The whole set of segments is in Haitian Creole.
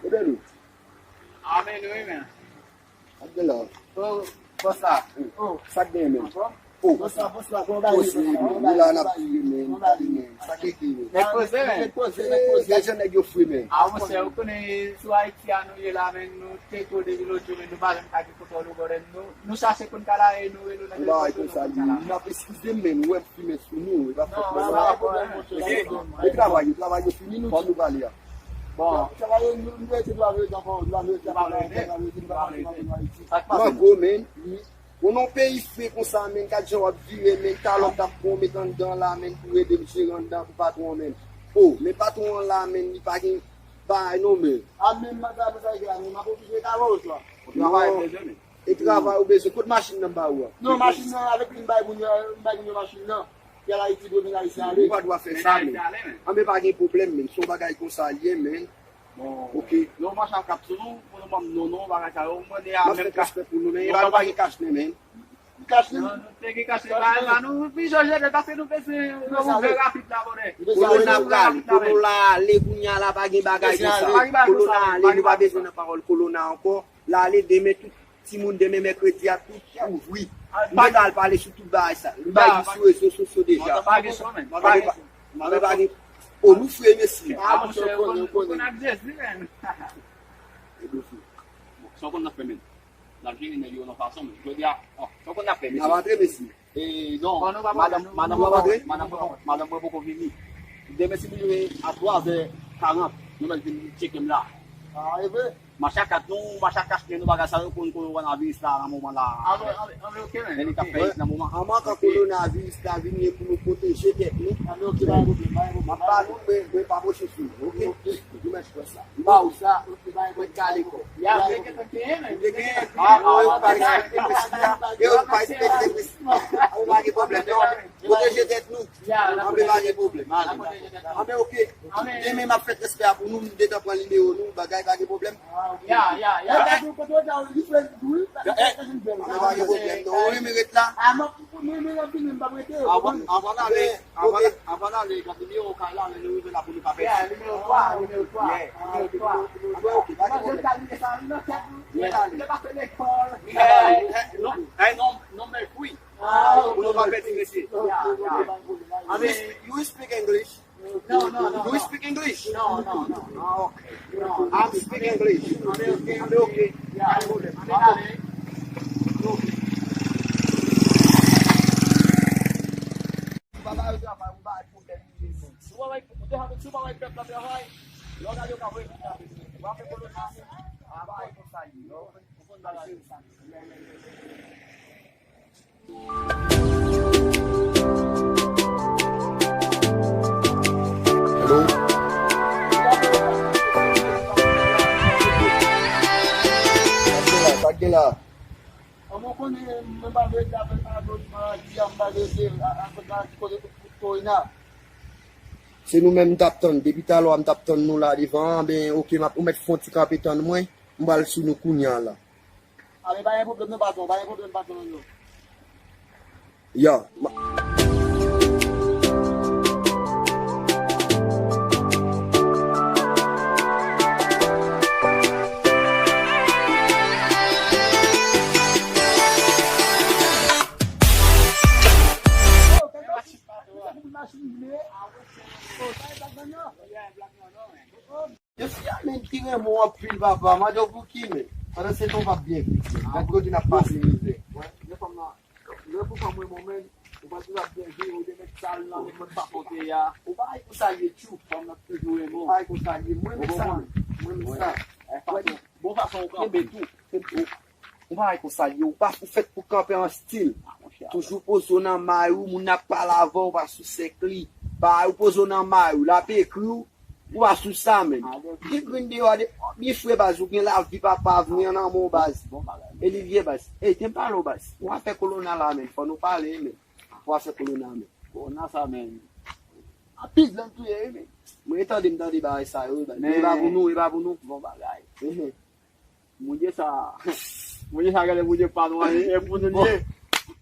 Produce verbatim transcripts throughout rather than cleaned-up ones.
Ebyen nou. Amen, wi, men. Ak de la. Oh, bòs la. Oh, sa k gen, men? Anfòm? Oh, bòs la, bòs la, kòman bagay yo, bòs la? Kòman bagay yo? Nou la, n ap vive, men. N ap vive, men. Sa k gen, men. Nèg poze, men. Nèg poze, nèg poze. Gad jan nèg yo fre, men. Ah, monchè, ou konnen sou Ayiti a nou ye la, men. Nou te ko depi lòt jou, men nou pa janm ka gen kontwòl ou bòdè. Nou, nou chache konn ka la e nou rele nan telefòn, nou konn ka la. N ap eskize m, men. Ou wè m fimen sou nou. E pa fòt mwen, non. Non, pa gen pwoblèm, monchè, pa gen pwoblèm. Men travay yo, travay yo fini, nou di nou prale a. Bon. Travay yo, nou, nou rete dwa rete ankò, dwa rete ankò, dwa rete, nou pa ka rete, nou pa ka rete Ayiti. Sa k pase? Mango, men. Ou nan peyi fre konsa, men, gad jan w ap vire, men, talè w t ap pran w met anndan la, men, pou ede m jere anndan pou patwon an, men. O, men patwon an la, men, li pa gen bagay non, men. A, men, m ap travay pou sa, men, m ap oblije travay oswa. Ou travay bezwen, men. E travay ou bezwen. Kot machin nan m ba ou a? Non, machin nan, avèk li m bay moun yo, m bay moun yo machin nan. Ki al Ayiti, dwe vin Ayiti ale. Ou pa dwa fè sa, men. Anben, pa gen pwoblèm, men. Se yon bagay konsa l ye, men. Bon, ok. Non, machin ap sou nou, pou nou ban m non, non, bagay sa yo. Mwen, de a menm ka. M ap fè respè pou nou, men. E pa nou pa gen kach, men, men. Kach, non, nou te gen kach, men bagay la, nou vin jòjete, paske nou bezwen yon ouvè rapid la, bòdè. Kolona prale, kolona ale, kounye a la, pa gen bagay konsa. Kolona ale, nou pa bezwen nan pawòl kolona ankò. L ale, demen, tout timoun, demen, mèkredi a, tout ouvri. Nou gentan al pale sou tout bagay sa. Nou bay li sou rezo sosyo deja. Pa gen sou, men. Pa gen sou. Mwen pa gen. O, nou fre, mesye. Ah, monchè, ou konnen, ou konnen ak Jezi, men. E dofou. Bon, sa w konn n ap fè, men. N ap jere nèg yo nan fason, men. Jodi a, oh, sa w konn n ap fè, mesye. N ap antre, mesye. E, non, madanm, madanm mwen, madanm mwen, madanm mwen poko vini. Demen, si nou rive a twa zè karant, nou mèt vin tcheke m la. Ah, e vre? Mache ak kat nou, mache ak kach, men nou bagay sa yo konn kowonaviris la nan moman la. Anben, anben, anben, ok, men. Men li k ap fè isit nan moman. Anvan ke kowonaviris la vini e pou nou pwoteje tèt nou. Anben, ok, pa gen pwoblèm, pa gen pwoblèm. M ap ba nou, men, men pa pwoche sou nou, ok? Ok. Nou mèt fè sa. M ba ou sa, mwen kale kò. Ya, men gentan genyen, men. Genyen. Ah, ah, yo pa respekte prensip la. Yo pa respekte prensip la. Ou pa gen pwoblèm, non. Pwoteje tèt nou. Ya, anben, pa gen pwoblèm. Anben, ok. Demen m ap fè transfè a pou nou, m detan pran nimewo nou, bagay, pa gen pwoblèm. Ya, ya, ya. Anben, pa gen pwoblèm, non. Ou renmen ret la? Anvan, anvan n ale, anvan, anvan n ale, gade nimewo kay la, lè nou rive la pou nou ka fè. Ya, nimewo twa, nimewo twa. Nimewo twa. Anben, ok, pa gen pwoblèm. Anben, ok. Non, non, non, men wi. Ah, ok. Ou pa pèdi, mesye. Yeah, yeah. I mean, you speak English? No, no, no, no. You speak English? No, no, no. Ah, ok. No. I speak English. I mean, okay. I mean, okay. Yeah. No problem. I mean, okay. Ou pa bay travay, ou bay pwoblèm. Si ou pa bay, ou te happen, si ou pa bay pèp la travay, lè w gade yo ka voye moun nan. Ou pa fè kolon nan. Ah, bay konsa li. Ou konn bagay sa. Hello? Sa k gen la? Sa k gen la? Kòman w konnen mwen pa vle di avèk maladi a, m pa vle di a, a, a, a, kote korona? Se nou menm m t ap tann. Depi talè a m t ap tann nou la devan an, ben, ok, m ap, ou mèt fè yon ti kanpe tann mwen, m pral sou nou kounye a la. A, men pa gen pwoblèm non, patwon, pa gen pwoblèm, patwon, non. Ya. Yo, fi a menm ki renmen w anpil, papa. Mande w pou ki, men. Pandan se tan w p ap byen viv, men. Gad kote n ap pase mizè. Wè, men fanm nan, lè pou fanm renmen w, men, ou pa t ap byen viv, ou te met sal nan, men mwen pa konte a. Ou pa ay konsa ye, tchou. Fanm nan toujou renmen w. Ou pa ay konsa ye. Mwen, men sa. Mwen, men sa. Bon fason ou kanpe tou. Ou pa ay konsa ye. Ou pa, ou fèt pou kanpe an stil. Toujou poze w nan may ou, moun ap pale avè w, ou pa sou sèk li. Pa ou poze w nan may ou, l ap ekri w. Ou pa sou sa, menm. Gen grenn deyò a, de, byen fre, baz, ou gen lavi papa, vini an nan men w, baz. E li vye, baz. Ey, te m pale w, baz. Ou afè kolona la, menm. Fò nou pale, menm. Ou afè kolona, menm. Kolona sa, menm. Anpil grenn touye, wi, menm. Mwen tande, m tande bagay sa yo, wi, baz. E pa pou nou, e pa pou nou. Bon bagay. Moun ye sa, moun ye sa, gade moun ye pa nou, e pou nou ye.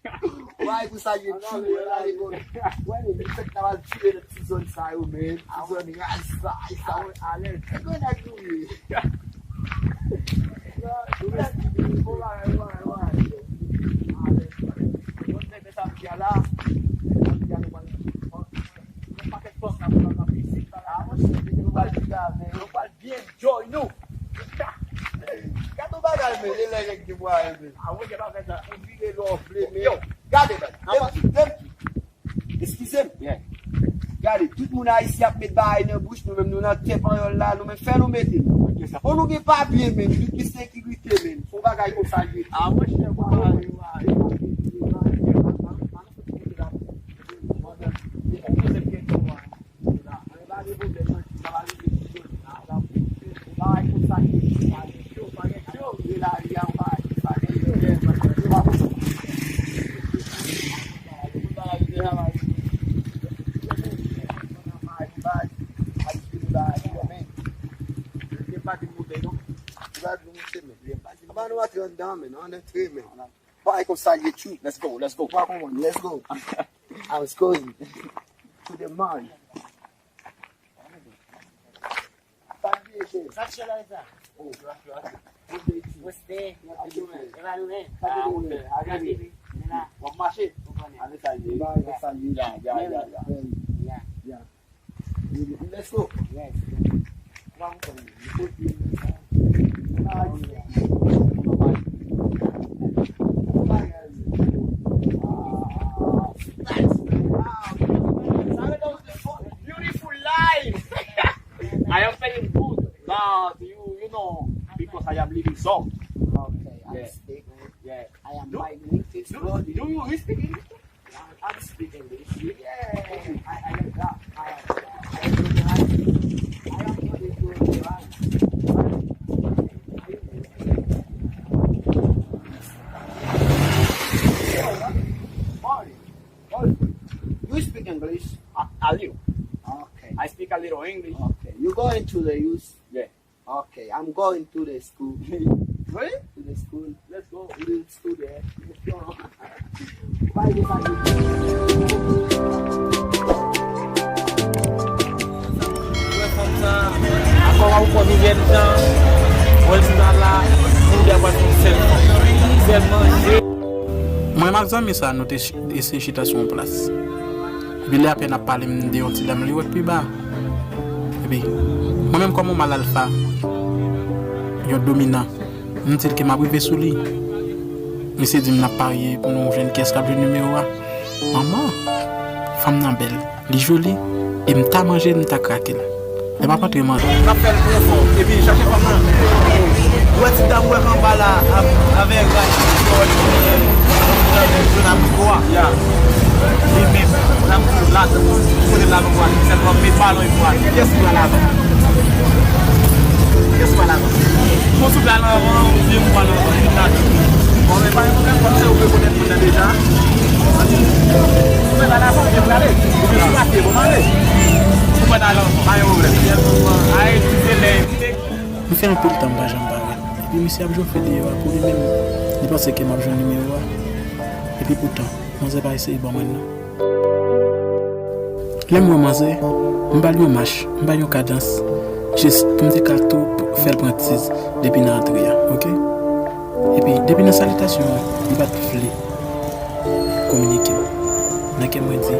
Wè, pou sa ye tchou, wè, la, li bon. Wè, li fèk ta va tire nan ti zòn sa yo, men. Ti zòn raz sa, sa, wè, alèz. E grenn nèg nou ye. Yo pral byen enjoy nou. Gade yon bagay, men, e lè nèg gen mwayen, men. A wi, gen bagay sa. Ou vire lè w vle, men. Yo, gade, men. Eskize m. Yeah. Gade, tout moun Ayiti ap met bagay nan bouch, nou menm nou nan tè panyòl la, nou menm fè nou mete nou. Fò nou gen papye, men, nou gen sekirite, men. Fò bagay konsa l ye. A, monchè, bagay, bagay. Anba nou antre anndan, men, ann antre, men. Bagay konsa l ye tjou. Let's go, let's go. Let's go. I was going to the mall. Sa k chè la, sa? What's there? Evalye. W ap mache? Ale sa ye. Ya, ya, ya, ya. Let's go. Yes. Beautiful life. I am feeling good, but you, you know, because I am living so. Okay, I speak. Yeah. I am do, my English is do, good. Do you speak English? I, I speak English. Yeah. I, I am that. I am. I am really good, right? Morning. Morning. You speak English? A, a little. Okay. I speak a little English. Okay. You going to the use? Yeah. Okay, I'm going to the school. Really? To the school. Let's go. To the school there. Let's go. Wè fanm sa, akò w ap pran Vivienne tan, wè l sou la, moun de ap pran sèl, sèl manje. Mwen ak zanmi sa, nou te ch-, eseye chita sou yon plas. Epi lè apèn ap pale m de yon ti dam li wè k pi ba. Epi, mwen menm kòm yon mal alfa, yon dominan, m di l ke m ap rive sou li. Misye di m n ap parye pou nou jwenn kiyès k ap jwenn nimewo a. Manman, fanm nan bèl. Li joli, e m ta manje l, m ta krake l. Lè m ap antre manje. N ap fè l pwofon, epi chache fanm nan. Ou wè ti dam ou wè k anba la, avèk rad, jòn abriko a. Ya. Li menm, n ap di la, kote l la nou pral, sèlman met balon epi pral. Kiyès ki pral avan? Kiyès ki pral avan? Bon, si w pral anvan, oubyen m pral anvan, li la. Bon, men pa gen pwoblèm, kòm se ou rekonèt moun nan deja. Ou mèt al avan, ou mèt prale. Ou mèt sou papye, bon, ale. Ou mèt al avan, pa gen pwoblèm. Ay, ti se lè. M fè anpil tan m pa janm pa wè l. Epi misye ap jofle deyò a pou li menm. Li panse ke m ap jwenn nimewo a. Epi poutan, manzè pa eseye ban mwen l non. Lè m wè manzè, m ba l yon mach, m ba l yon kadans, jis pou m te ka tou fè l pran tiz depi nan antre a, oke? Epi, depi nan salitasyon an, li pa t vle kominike m. Nan kè mwen di,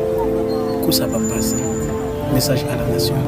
kou sa p ap pase. Mesaj a la nasyon.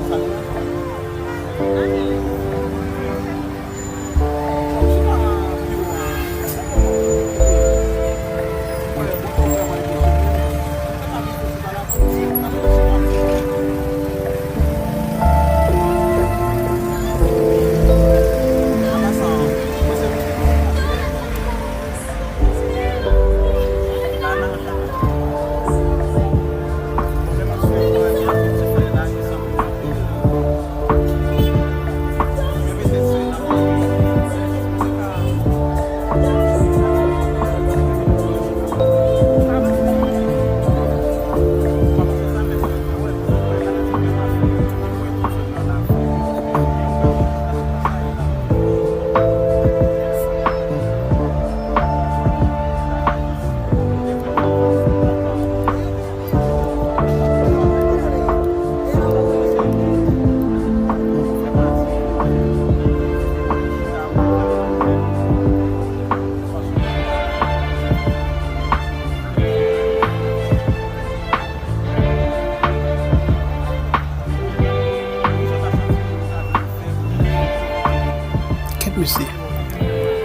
Mesye,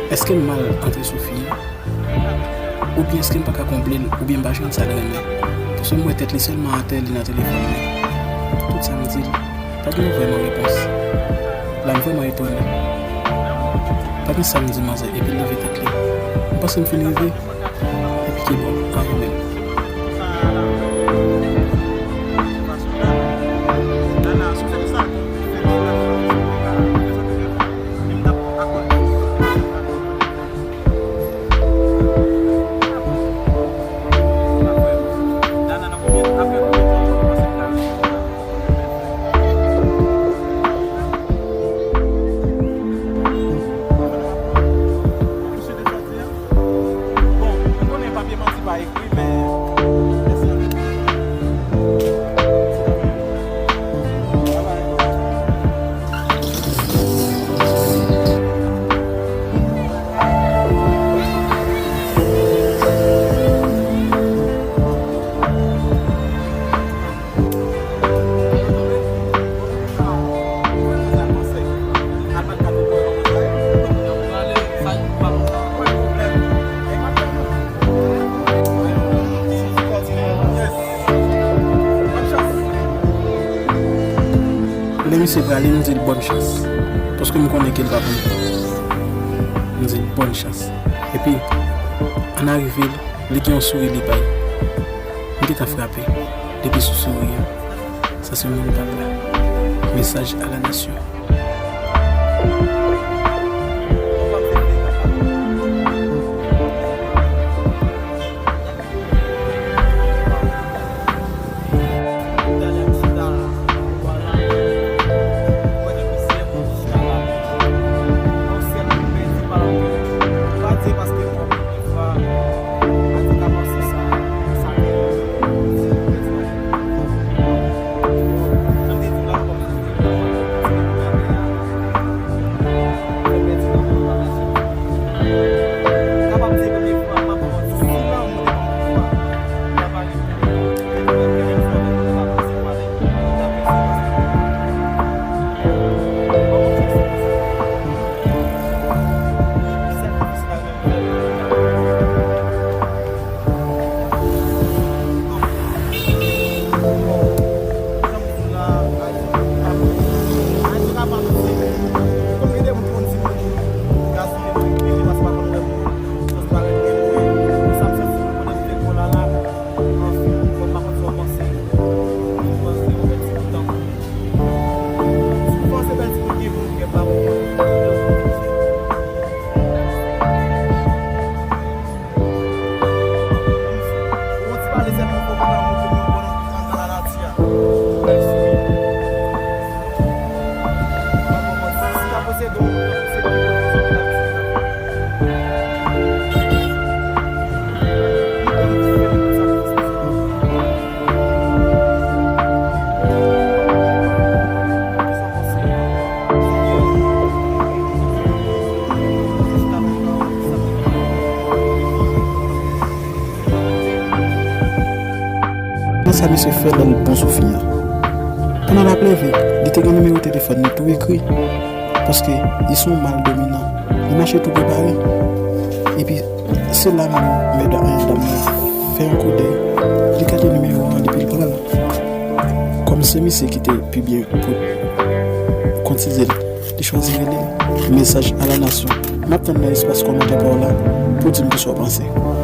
èske m mal antre sou fi a? Oubyen èske m pa ka konble l? Oubyen m pa jwenn sa l renmen? Paske m wè tèt li sèlman atè, li nan telefòn li. Tout sa m di l, pa gen vrèman repons. La m vrèman etone. Pa gen sa m di manzè, epi l leve tèt li. M panse m fin rive. Epi ki bò, anyen menm. Bon, m konnen papye manti pa ekri, men mèsi anpil. Babay. Lè misye prale, m di l bòn chans. Paske m konnen ke l pa pou m. M di l bòn chans. Epi, ann arive l, li gen yon souri li bay. M gentan frape. Depi sou souri an, sa se moun papa. Mesaj a la nasyon. Men sa misye fè lè l bon sou fi an. Pandan l ap leve, li te gen nimewo telefòn li tou ekri. Paske li se yon mal dominan. Li mache tou prepare. Epi, se la menm mèdam, dam nan fè yon koudèy. Li gade nimewo an, epi l pran l. Kòm se misye ki te pi byen pou koutize l, li chwazi rele l. Mesaj a la nasyon. M ap tann nan espas kòmantè pa w la pou w di m kisa w panse.